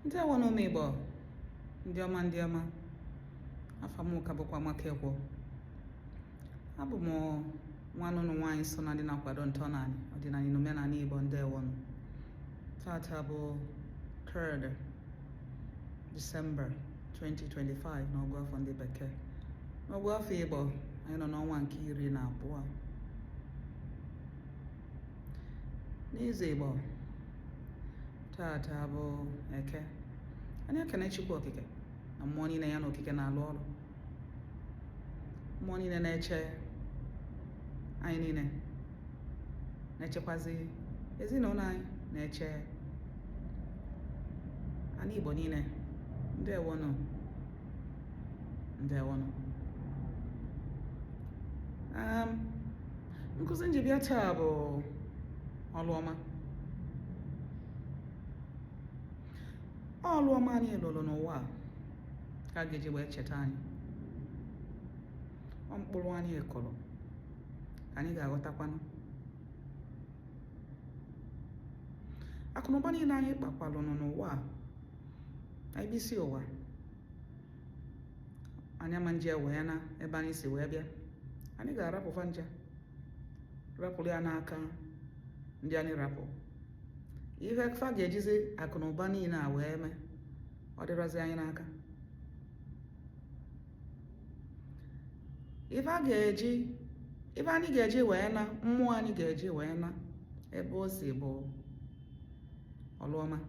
Ndewonụ ụmụ Igbo, ndị ọma, ndị ọma. Afa m ka bụkwa Amaka Ekwo. Abụ m nwanne unu nwaanyị so na ndị na-akwado ntọnanị, ọdịnanị na omenanị Igbo. Ndewonụ. Tata bụ 3rd December 2025 n'ọgụ afọ ndị bekee. N'ọgụ afọ Igbo, anyị nọ n'ọnwa nke 12. N'izu Igbo, tata bụ Eke. Anyị ekene Chukwu Okike na mmụọ niile ya na Okike na-alụ ọrụ, mmụọ niile na-eche anyị niile, na-echekwazi ezinụlọ anyị, na-eche ana Igbo niile. Ndewonụ, ndewonụ. Nkụzi m ji bịa taa bụ ọlụ ọma. Ọlụ ọma anyị lụrụ n'ụwa a ka a ga-eji wee cheta anyị. Ọ mkpụrụ anyị kụrụ ka anyị ga-aghọtakwanụ. Akụnụba niile anyị kpakwalụnụ n'ụwa a, anyị bisi ụwa, anyị ama nji wee na ebe anyị si wee bịa. Anyị ga-arapụ fa ncha, rapụrụ ya n'aka ndị anyị rapụ. Ihe fa ga-ejizi akụnụba niile a wee mee, ọ dịrọzi anyị n'aka. Ife a ga-eji, ife anyị ga-eji wee na, mmụọ anyị ga-eji wee na ebe o si bụ ọlụ ọma.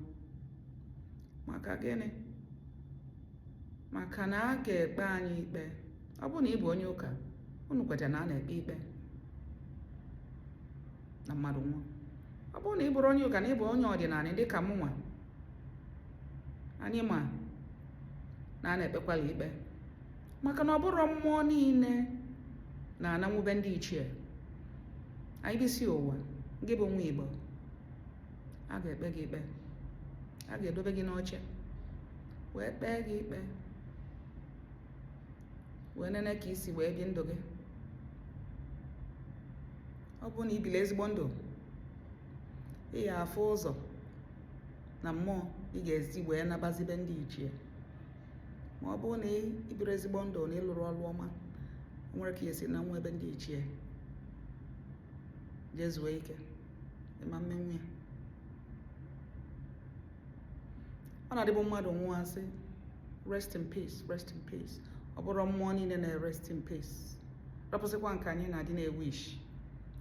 Maka gịnị? Maka na a ga-ekpe anyị ikpe. Ọ bụrụ na ị bụ onye ụka, unu kweta na a na-ekpe ikpe na mmadụ nwụọ. Ọ bụrụ na ị bụrụ onye ụka, na ị bụ onye ọdịnanị dịka mụnwa, anyị ma na a na-ekpekwala ikpe, maka na ọ bụrọ mmụọ niile na-ananwu be ndị ichie. Anyị bisi ụwa, gị bụ nwa Igbo, a ga-ekpe gị ikpe, a ga-edobe gị n'oche wee kpee gị ikpe, wee nene ka i si wee bi ndụ gị. Ọ bụrụ na i bili ezigbo ndụ, ị ya afụ ụzọ na mmụọ ị ga-esi wee nabazi be ndị ichie. Ma ọ bụrụ na i biri ezigbo ndụ na ị lụrụ ọlụ ọma, o nwerọ ka ị esi nanwu ebe ndị ichie jee zuo ike, ị ma mmenwu ya. Ọ na-adịbụ mmadụ nwụọ, a sị rest in peace, rest in peace. Ọ bụrọ mmụọ niile na-rest in peace. Rapụsịkwa nke anyị na-adị na-ewish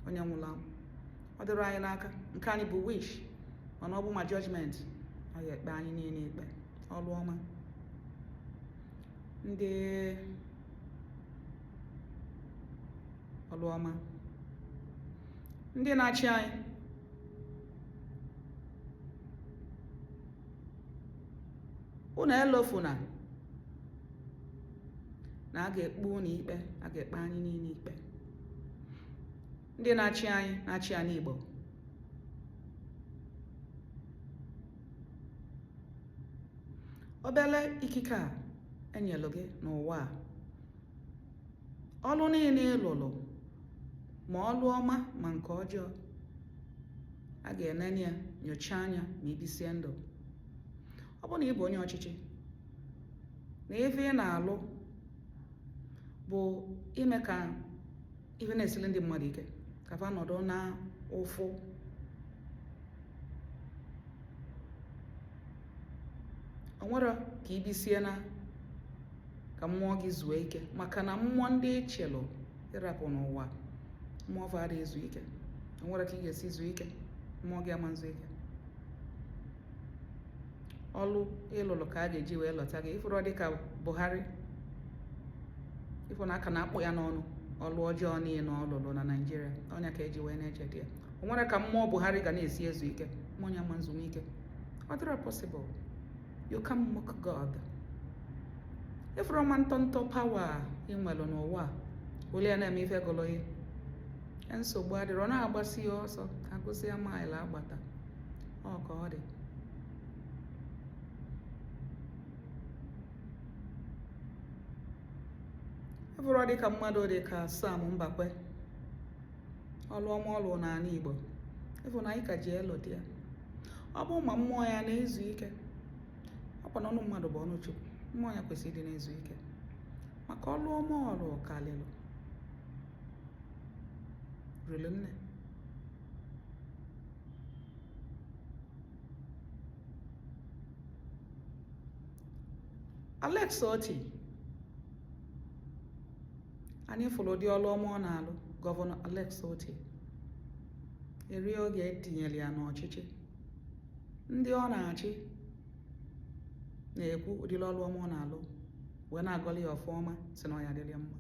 onye nwụrụ anwụ, ọ dịrọ anyị n'aka. Nke anyị bụ wish, mana ọ bụ ma judgment, a ga-ekpe anyị niile ikpe ọlụ ọma. Ndị ọlụ ọma, ndị na-achị anyị, unu elofuna na a ga-ekpe unu ikpe, a ga-ekpe anyị niile ikpe. Ndị na-achị anyị, na-achị anyị Igbo, obele ikike a enyelụ gị n'ụwa a, ọlụ niile ị lụlụ, ma ọlụ ọma ma nke ọjọọ, a ga-enene ya, nyochaa anya ma i bisie ndụ. Ọ bụrụ na ị bụ onye ọchịchị, na ife ị na-alụ bụ ime ka ife na-esili ndị mmadụ ike, ka fa nọdụ na ụfụ, o nwerọ ka i bisie na ka mmụọ gị zuo ike, maka na mmụọ ndị ị chịlụ ị rapụ n'ụwa, mmụọ fa adịghị ezu ike. O nwerọ ka ị ga-esi zuo ike, mmụọ gị ama nzu ike. Ọlụ ị lụlụ ka a ga-eji wee lọta gị. Ị fụrọ dịka Buhari, ị fụ na a ka na-akpụ ya n'ọnụ, ọlụ ọjọọ niile ọ lụrụ na Naịjirịa, ọ nya ka eji wee na-echeta ya. O nwerọ ka mmụọ Buhari ga na-esi ezu ike, mmụọ ya ama nzunwu ike. Ọ dịrọ possible. You can mock God. Ị fụrọ ma ntọntọ power ị nwere n'ụwa, were ya na-eme ife gụlụ ya, nsogbu adịrọ. Na-agbasi ya ọsọ, agụsịa maịlụ agbata, ọ ka ọ dị. Ị fụrọ dịka mmadụ dị ka Sam Mbakwe, ọlụ ọma ọ lụ n'ala Igbo, ị fụ na anyị ka ji elote ya. Ọ bụ ma mmụọ ya na-ezu ike. Ọkwa na ọnụ mmadụ bụ ọnụ Chukwu. Mmụọ ya kwesịrị ịdị na-ezu ike maka ọlụ ọma ọlụ kalịlụ rili nne. Alex Otti, anyị fụrụ ụdị ọlụ ọma ọ na-alụ. Gọvanọ Alex Otti, eri oge etinyere ya n'ọchịchị, ndị ọ na-achị na-ekwu ụdịrị ọlụ ọma ọ na-alụ, wee na-agọli ya ọfụma, si na ọ ya adịrị mma.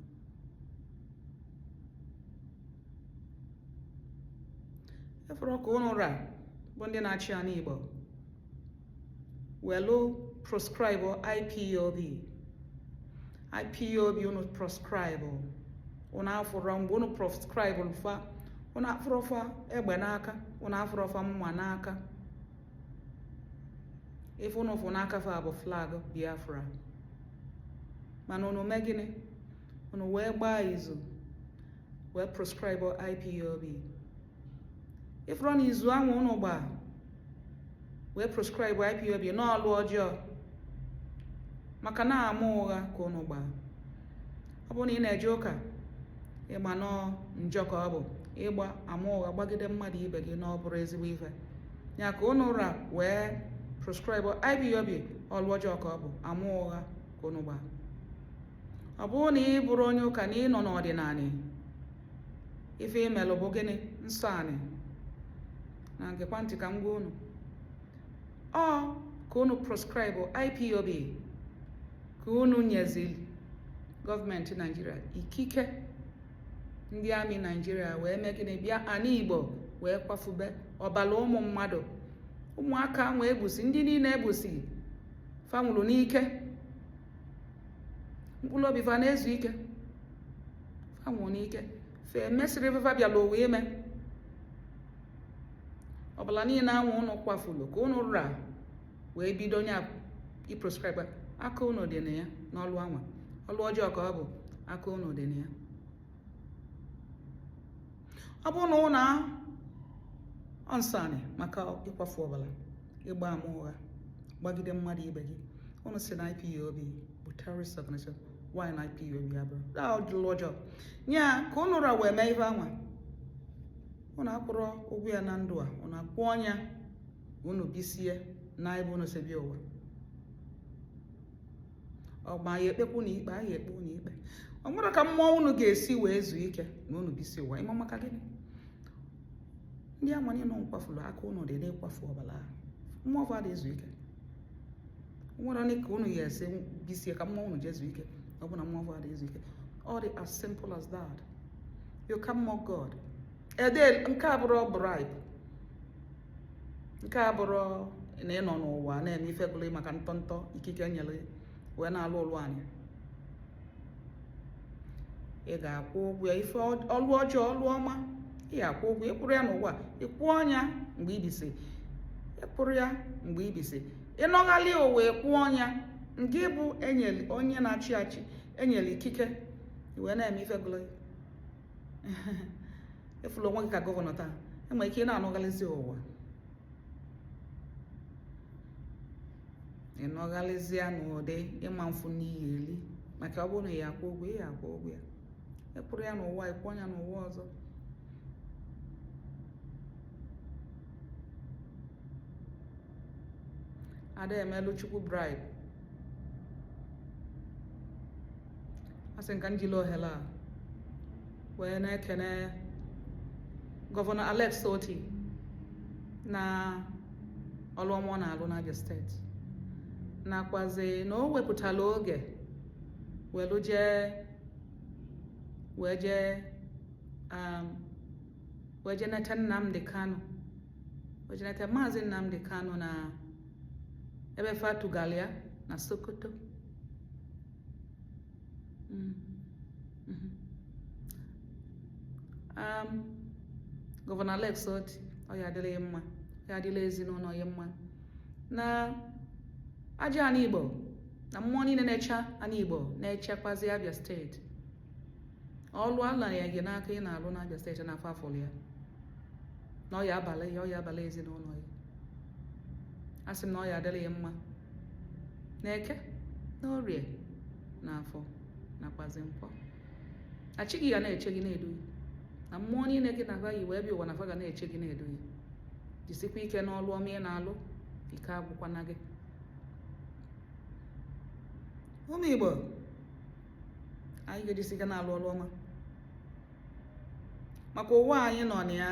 Efere ka ụnụ ra bụ ndị na-achị ala Igbo welu proscribe IPOB. IPOB unu proscribe, unu afụrọ mgbe unu proscribe fa, unu afụrọ fa egbe n'aka, unu afụrọ fa mma n'aka. Ife unu fụ n'aka fa bụ flag Biafra. Mana unu mee gịnị? Unu wee gbaa izu wee proscribe IPOB. Ịfụrọ na izu ahụ unu gbaa wee proscribe IPOB n'ọlụ ọjọọ, maka na ama ụgha ka unu gbaa. Ọ bụrụ na ị na-eje ụka, ịgba nọọ njọ ka ọ bụ ịgba ama ụgha gbagide mmadụ ibe gị na ọ bụrụ ezigbo ife ya ka unu ra wee proscribe IPOB. Ọlụ ọjọọ ka ọ bụ, ama ụgha ka unu gbaa. Ọ bụrụ na ị bụrụ onye ụka na ị nọ n'ọdịnala, ife imelụ bụ gịnị? Nsọ anị. Na gekwa ntị ka m gwa unu, ọ ka unu proscribe IPOB ka unu nyezi gọọmenti Naijiria ikike, ndị amị Naijiria wee mee gịnị? Bịa ana Igbo wee kwafube ọbala ụmụ mmadụ, ụmụaka nwe egbusi, ndị niile egbusi, fa nwụrụ n'ike, mkpụrụ obi fa na-ezu ike. Fa nwụrụ n'ike, fa emesịrị ife fa bịala ụwa ime. Ọbala niile anwụ unu kwafulu ka unu ra wee bido onye iproscribe, aka unu dị na ya n'ọlụ anwa, ọlụ ọjọọ ka ọ bụ, aka unu dị na ya. Ọ bụrụ na ụnụ nsọ anị maka ịkwafu ọbara, ịgba ama ụgha gbagide mmadụ ibe gị, unu si na IPOB bụ terrorist organization. Why na IPOB abụrụ ọlụ ọjọọ nya ka unu ra wee mee ife anwa? Unu akwụrọ ụgwọ ya na ndụ a, unu akwụ ọnya unu bisie na ebe unu si bịa ụwa. Ọgba ya ekpekwu na ikpe, a ya ekpe unu ikpe. Ọ nwere ka mmụọ unu ga-esi wee zuo ike na unu bisi ụwa ịma maka gịnị? Ndị anwa niile nkwafuru, aka unu dị n'ịkwafu ọbara ahụ, mmụọ fa adị ezu ike. Nwere onye ka unu ya esi bisie ka mmụọ unu ji ezu ike? Ọ bụ na mmụọ fa adị ezu ike. Ọ dị as simple as that. You can mock God. Ede nke a bụrụ bribe, nke a bụrụ na ị nọ n'ụwa na-eme ife gụrụ maka ntọntọ ikike nyere wee na-alụ ụlụ anyị, ị ga-akwụ ụgwọ ya. Ife ọlụ ọjọọ, ọlụ ọma, ị ga-akwụ ụgwọ. Ịkwụrụ ya n'ụwa, ịkwụ ọnya mgbe ibisi, ịkwụrụ ya mgbe ibisi, ịnọghalị ụwa, ịkwụ ọnya nke bụ enyere onye na-achị achị, enyere ikike wee na-eme ife gụrụ. Ịfụrụ onwe gị ka gọvanọ taa, enwere ike ị na-anọghalịzi ụwa, ịnọghalịzịa n'ụdị ịma mfu n'iyi eli, maka ọ bụrụ na ya akwụ ụgwọ, ị ya akwụ ụgwọ ya. Ịkwụrụ ya n'ụwa, ịkwụ ọnya n'ụwa ọzọ. Ada emelu Chukwu bribe. A sị nka njili ohere a wee na-ekene Gọvanọ Alex Otti na ọlụ ọma ọ na-alụ n'Abia Steeti, nakwazi na o wepụtala oge welu jee wee jee nete Nnamdi Kanu, wee jee nete Maazị Nnamdi Kanu na ebe fatugalia na Sokoto. Gọvanọ Alex Otti, ọ ya adịla ya mma, ya adịla ezinụlọ ya mma, na aja ana Igbo na mmụọ niile na-eche ana Igbo, na-echekwazi Abia Steeti. Ọlụ ala ya gị n'aka ị na-alụ n'Abia Steeti na afọ afọlụ ya na ọ ya abalị ya, ọ ya abalị ezinụlọ ya. A sị m na ọ ya adịla ya mma. Na eke, na orie, na afọ, nakwazi nkwọ. Na chi gị ga na-eche gị, na-edu gị, na mmụọ niile gị na fa yi wee bịa ụwa na fa ga na-eche gị, na-edu gị. Jisikwa ike n'ọlụ ọma ị na-alụ, ike agwụkwana gị. Ụmụ Igbo, anyị ga-ejisi ike na-alụ ọlụ ọma maka ụwa anyị nọ na ya.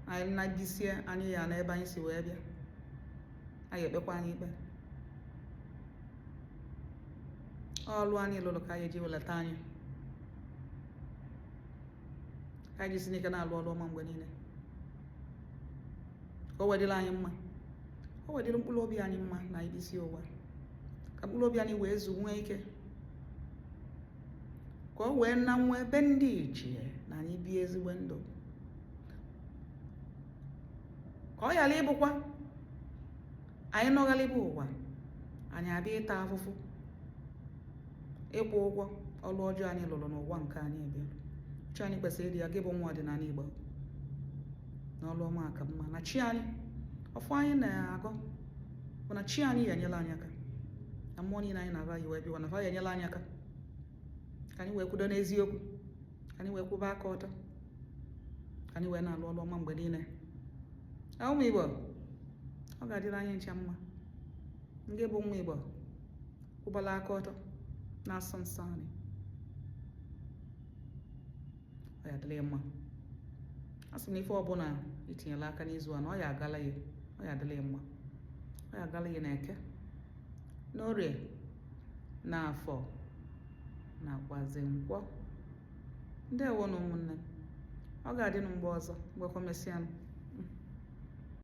Anyị na-ebisie anyị ya n'ebe anyị si wee bịa, anyị ekpekwa anyị ikpe. Ọlụ anyị lụrụ ka anyị eji welata anyị. Ka anyị jisi n'ike na-alụ ọlụ ọma mgbe niile, ka o wedịrị anyị mma, ka o wedịrị mkpụrụ obi anyị mma na anyị bisi ụwa, ka mkpụrụ obi anyị wee zu nwee ike, ka o wee na nwa ebe ndị ichie na anyị bie ezigbo ndụ, ka ọ ghara ịbụkwa anyị nọghalịba ụwa, anyị abịa ịta afụfụ, ịkwụ ụgwọ ọlụ ọjọọ anyị lụrụ n'ụwa nke anyị bịara. Chi anyị kwesịrị ịdị ya. Gị bụ nwa ọdịnala Igbo, na ọlụ ọma ka mma, na chi anyị, ọfọ anyị na-agọ bụ na chi anyị ya enyela anyị aka, na mmụọ niile anyị na-aba yi wee bịa na fa ya enyela anyị aka, ka anyị wee kwudo n'eziokwu, ka anyị wee kwụba aka ọtọ, ka anyị wee na-alụ ọlụ ọma mgbe niile. Ụmụ Igbo, ọ ga-adịrị anyị ncha mma. Ndị bụ nwa Igbo, kwụbala aka ọtọ na-asọ nsọ anyị, ọ ya adịrị ya mma. A sị na ife ọbụla itinyela aka n'izu a, na ọ ya agala ya, ọ ya adịrị ya mma, ọ ya agala ya na eke, n'orie, na afọ, nakwazi nkwọ. Ndewo na ụmụnne m, ọ ga-adịnụ mgbe ọzọ, mgbakọ mesịanụ.